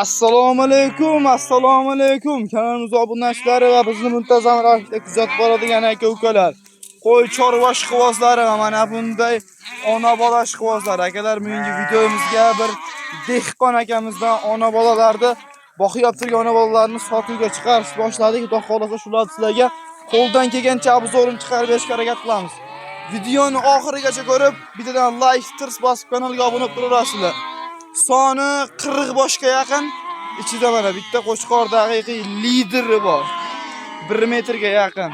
Assalomu alaykum, assalomu alaykum. Kanalimiz obunachilari va bizni muntazam ravishda kuzatib boradigan aka ukalar. Qo'y chorva ishqibozlari va mana bunday ona bola ishqibozlari. Akalar, bugungi videomizga bir dehqon akamizdan ona bolalarni boqib turgan ona bolalarni sotuvga chiqarish boshladik. Xudo xohlasa shularni sizlarga qo'ldan kelgancha obzorini chiqarib berishga harakat qilamiz. Videoni oxirigacha ko'rib, bittadan like tirs bosib kanalga obuna bo'lib turaverasizlar. Soni 40 boshga yaqin. Ichida mana bitta qo'chqor haqiqiy lideri bor. 1 metrga yaqin.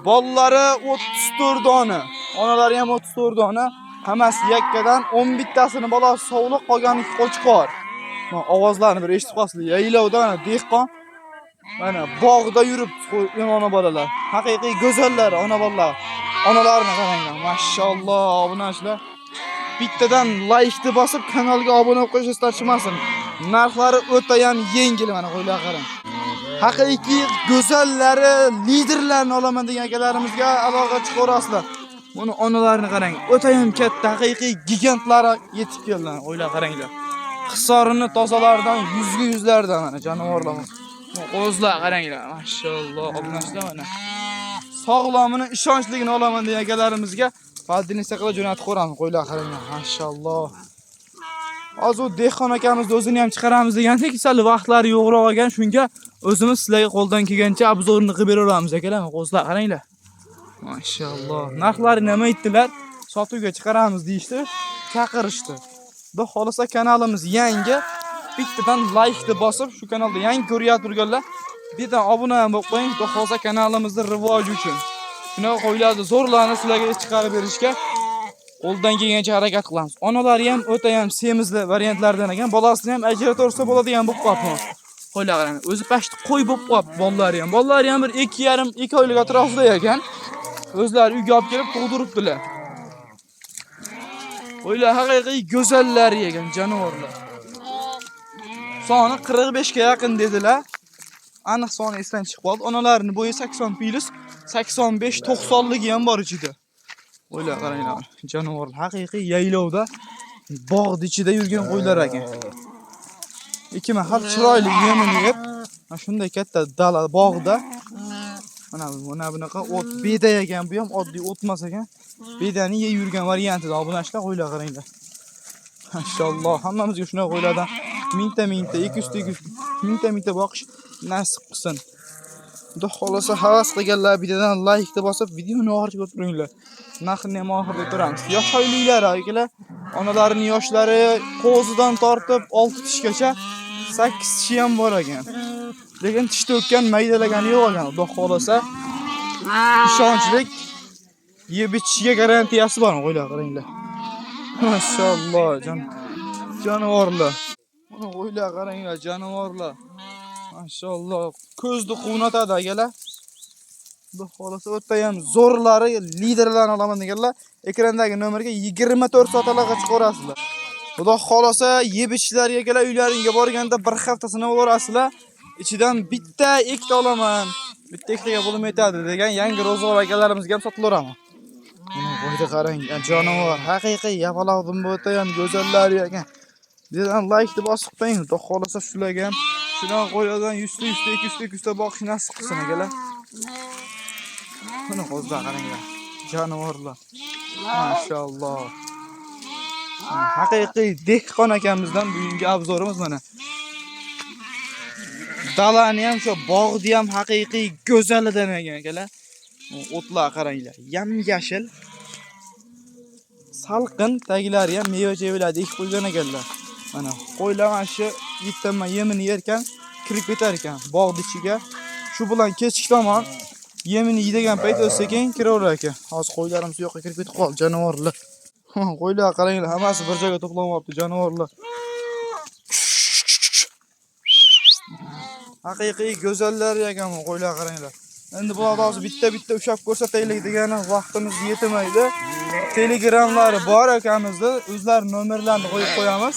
Bolalari 34 dona. Onalari ham 34 dona. Hammasi yakkadan 11 tasini bolasi sog'liq, qolgani ikki qo'chqor. Mana ovozlarini bir eshitib qolsizlar. Yaylovda mana dehqon mana bog'da yurib ona bolalar. Haqiqiy go'zallar ona bolalar. Onalarini qaranglar. Mashalloh, obunachilar. Bittadan like'ni bosib kanalga obuna bo'lib qo'yish esdan chiqmasin. Narxlari o'ta ham yengil, mana qo'ylar qarang. Haqiqiy go'zallari, liderlarni olaman degan akalarimizga aloqa chiqaverasizlar. Buni onalarini qarang. O'ta ham katta, haqiqiy gigantlari yetib keldi. O'yla qaranglar. Hisorini tozalaridan, yuzga yuzlardan mana jonivorlar. Qo'zlar qaranglar. Mashalloh, obunachilar mana. Sog'lomini, ishonchligini olaman degan akalarimizga Fadilni qilib jo'natib qo'yamiz. Qo'ylar qaranglar. Mashalloh. Hozir u dehqon akamizni o'zini ham chiqaramiz degandik, sal vaqtlari yo'qroq ekan, shunga o'zimiz sizlarga qo'ldan kelgancha obzorini qilib beraveramiz akalar. Qo'zlar qaranglar. Mashalloh. Narxlari nima aytdilar? Sotuvga chiqaramiz deyishdi, chaqirishdi. Xudo xohlasa kanalimiz yangi. Bittadan like-ni bosib, shu kanalda yangi ko'ryapti turganlar, bittadan obuna ham bo'lib qo'ying. Xudo xohlasa kanalimizni rivoji uchun. Shunaqa qo'ylarni zo'rlarni sizlarga chiqarib berishga qo'ldan kelgancha harakat qilamiz. Onalari ham o'ta ham semizli variantlardan ekan. Bolasini ham ajrataversa bo'ladigan bo'lib qolibdi. Qo'ylar qarang, o'zi pashti qo'y bo'lib qolibdi bolalari ham. Bolalari ham bir 2,5 2 oylik atrofida ekan. O'zlari uyga olib kelib tug'diribdilar. Qo'ylar haqiqiy go'zallari ekan jonivorlar. Soni 45 ga yaqin dedilar. Aniq soni esdan chiqib qoldi. Onalarini bo'yi 80 plus, 85 90 ligi ham bor ichida. Qo'ylar qaranglar, jonivorlar haqiqiy yaylovda bog'ni ichida yurgan qo'ylar ekan. Ikki mahal chiroyli yemini yeb, mana shunday katta dala bog'da mana bunaqa o't beda ekan, bu ham oddiy o't emas ekan. Bedani yeb yurgan variantida obunachilar, qo'ylar qaranglar. Mashalloh, hammamizga shunaqa qo'ylardan mingta mingta, 200 ta 200 mingta mingta boqish nasib qilsin. Xudo xohlasa havas qilganlar bittadan like bosib videoni oxiriga o'tiringlar. Narxini ham oxirida turamiz. Yosh oyliklar akalar, onalarining yoshlari qo'zidan tortib 6 tishgacha, 8 tishi ham bor ekan. Lekin tish to'kkan, maydalagani yo'q ekan. Xudo xohlasa ishonchlik yeb ichishiga garantiyasi bor. Qo'ylar qaranglar. Mashalloh, jonivorlar. Buni qo'ylar qaranglar, jonivorlar. Mashalloh, ko'zni quvnatadi akalar. Xudo xohlasa o'ta ham zo'rlari, liderlarni olaman deganlar ekrandagi nomerga 24 soat aloqa chiqaverasizlar. Xudo xohlasa yeb ichishlariga akalar uylaringga borganda bir hafta sinab olasizlar. Ichidan bitta, ikkita olaman. Bitta ikkitaga pulim yetadi degan yangi ro'zg'or akalarimizga ham sotilaveraman. Buni qo'ydi qarang, jonivor, haqiqiy yapaloq dumba o'ta ham go'zallari ekan. Bizdan like bosib qo'ying. Xudo xohlasa shularga ham shunaqa qo'ylardan 100 ta 100 ta 200 ta 200 ta boqish nasib qilsin akalar. Buni qo'zlar qaranglar. Jonivorlar. Mashalloh. Haqiqiy dehqon akamizdan bugungi obzorimiz mana. Dalani ham shu bog'ni ham haqiqiy go'zalidan ekan akalar. O'tlar qaranglar, yam-yashil. Salqin, taglari ham meva-chevalarni ekib qo'ygan ekanlar. Mana qo'ylar mana shu yettama yemini yerkan kirib ketar ekan bog'ni ichiga. Shu bilan kechki tomon yemini yeydigan payt o'z sekin kiraverar ekan. Hozir qo'ylarimiz u yoqqa kirib ketib qoldi, jonivorlar. Qo'ylar qaranglar, hammasi bir joyga to'planyapti, jonivorlar. Haqiqiy go'zallar ekan bu qo'ylar qaranglar. Endi bularni hozir bitta-bitta ushlab ko'rsataylik degani vaqtimiz yetmaydi. Telegramlari bor akamizda, o'zlari nomerlarini qo'yib qo'yamiz.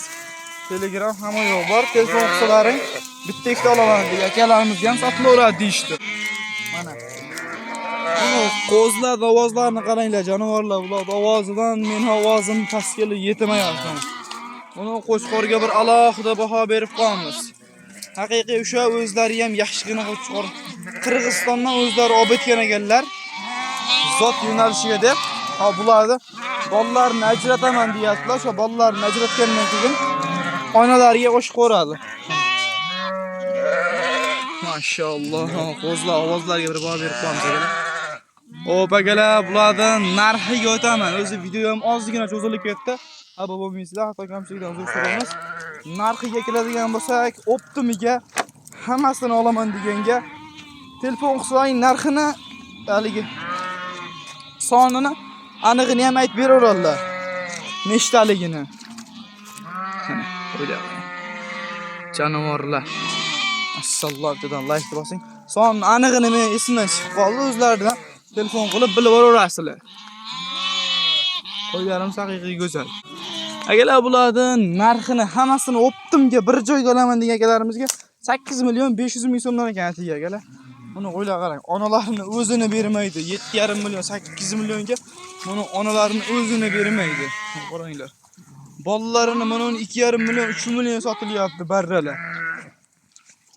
Telegram hamma yo'q bor. Telefon qilsalaring bitta ikkita olaman degan akalarimizga ham sotilaveradi deyishdi. Mana. Qo'zlar ovozlarini qaranglar, jonivorlar. Ular ovozidan meni ovozim pastga yetmayapti. Uni qo'chqorga bir alohida baho berib qo'yamiz. Haqiqiy o'sha o'zlari ham yaxshigina qo'chqor. Qirg'izistondan o'zlari olib etgan ekanlar. Zot yo'nalishiga deb. Ha, bularni bolalarini ajrataman deyaptilar. O'sha bolalarini ajratgandan keyin onalariga qo'shib qo'yadi. Mashalloh, qo'zlar ovozlarga bir baho berib qo'yamiz akalar. Hop akalar, bulardan narxiga o'taman. O'zi video ham ozgina cho'zilib ketdi. Ha, bu bo'lmaysizlar, xato kamchilikdan uzr so'raymiz. Narxiga keladigan bo'lsak, оптом iga hammasini olaman deganga telefon qilsang narxini, haligi sonini anig'ini ham aytib beraveradilar. Nechtaligini. Mana, o'ylab. Jonivorlar. Assallohu dedan like bosing. Son anig'ini men esimdan chiqib qoldi, o'zlaridan telefon qilib bilib olaverasizlar. Qo'ylarimiz haqiqiy go'zal. Akalar, bularni narxini hammasini оптом ga bir joyga olaman degan akalarimizga 8 million 500 ming so'mdan ekan atiga akalar. Buni o'ylab qarang, onalarini o'zini bermaydi. 7,5 million, 8 millionga buni onalarini o'zini bermaydi. Qaranglar. Bolalarini mana 2,5 million, 3 million sotilyapti barralar.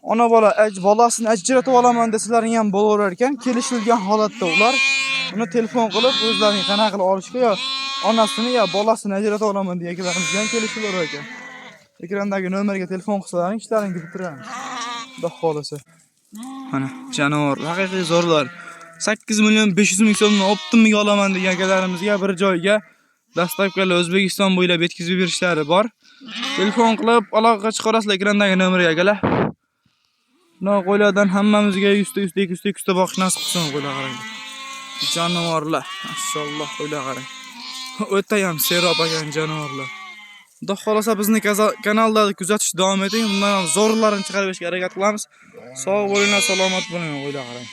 Ona bola bolasini ajratib olaman desalaring ham bo'laverar ekan. Kelishilgan holatda ular uni telefon qilib o'zlarining qanaqa qilib olishga yo onasini yo bolasini ajratib olaman degan akalarimizga ham kelishilaverar ekan. Ekrandagi nomerga telefon qilsalaring ishlaringni bitiramiz. Xudo xohlasa. Mana jonivor, haqiqiy zo'rlar. 8 million 500 ming so'mni оптом iga olaman degan akalarimizga bir joyga доставка lar O'zbekiston bo'ylab yetkazib berishlari bor. Telefon qilib aloqaga chiqarasizlar ekrandagi nomerga akalar. Bunday qo'ylardan hammamizga 100 ta, 100 ta, 200 ta, 200 ta boqish nasib qilsin, qo'ylar qarang. Jonivorlar, mashalloh, qo'ylar qarang. O'ta ham serob ekan jonivorlar. Xudo xohlasa bizni kanalda kuzatish davom eting. Bundan ham zo'rlarini chiqarib berishga harakat qilamiz. Sog' bo'linglar, salomat bo'linglar, qo'ylar qarang.